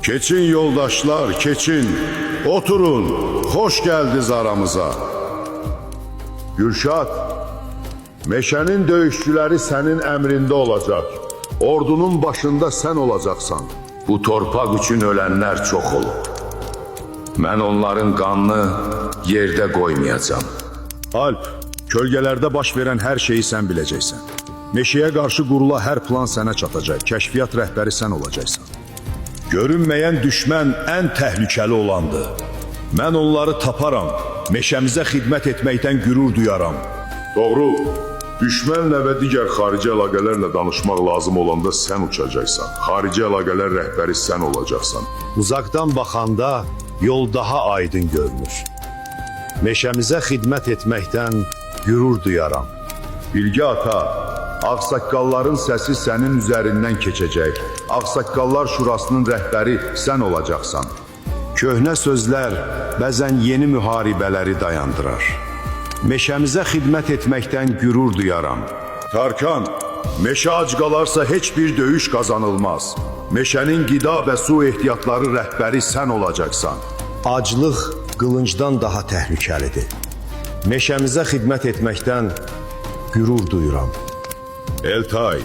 Keçin yoldaşlar, keçin. Oturun, xoş geldiniz aramıza. Gülşat, meşənin döyüşçüləri sənin əmrində olacaq. Ordunun başında sən olacaqsan. Bu torpaq üçün ölənlər çox olub. Mən onların qanını yerdə qoymayacağam. Alp, kölgələrdə baş verən hər şeyi sən biləcəksən. Meşəyə qarşı qurula hər plan sənə çatacaq. Kəşfiyyat rəhbəri sən olacaqsan. Görünməyən düşmən ən təhlükəli olandır. Mən onları taparam. Meşəmizə xidmət etməkdən qürur duyaram. Doğru. Düşmənlə və digər xarici əlaqələrlə danışmaq lazım olanda sən uçacaqsan. Xarici əlaqələr rəhbəri sən olacaqsan. Uzaqdan baxanda yol daha aydın görünür. Meşəmizə xidmət etməkdən qürur duyaram. Bilge ata, ağsaqqalların səsi sənin üzərindən keçəcək. Ağsaqqallar Şurasının rəhbəri sən olacaqsan. Köhnə sözlər bəzən yeni müharibələri dayandırar. Meşəmizə xidmət etməkdən qürur duyaram. Tarkan, meşə ac qalarsa heç bir döyüş qazanılmaz. Meşənin qida və su ehtiyatları rəhbəri sən olacaqsan. Aclıq qılıncdan daha təhlükəlidir. Meşəmizə xidmət etməkdən qürur duyuram. Eltay,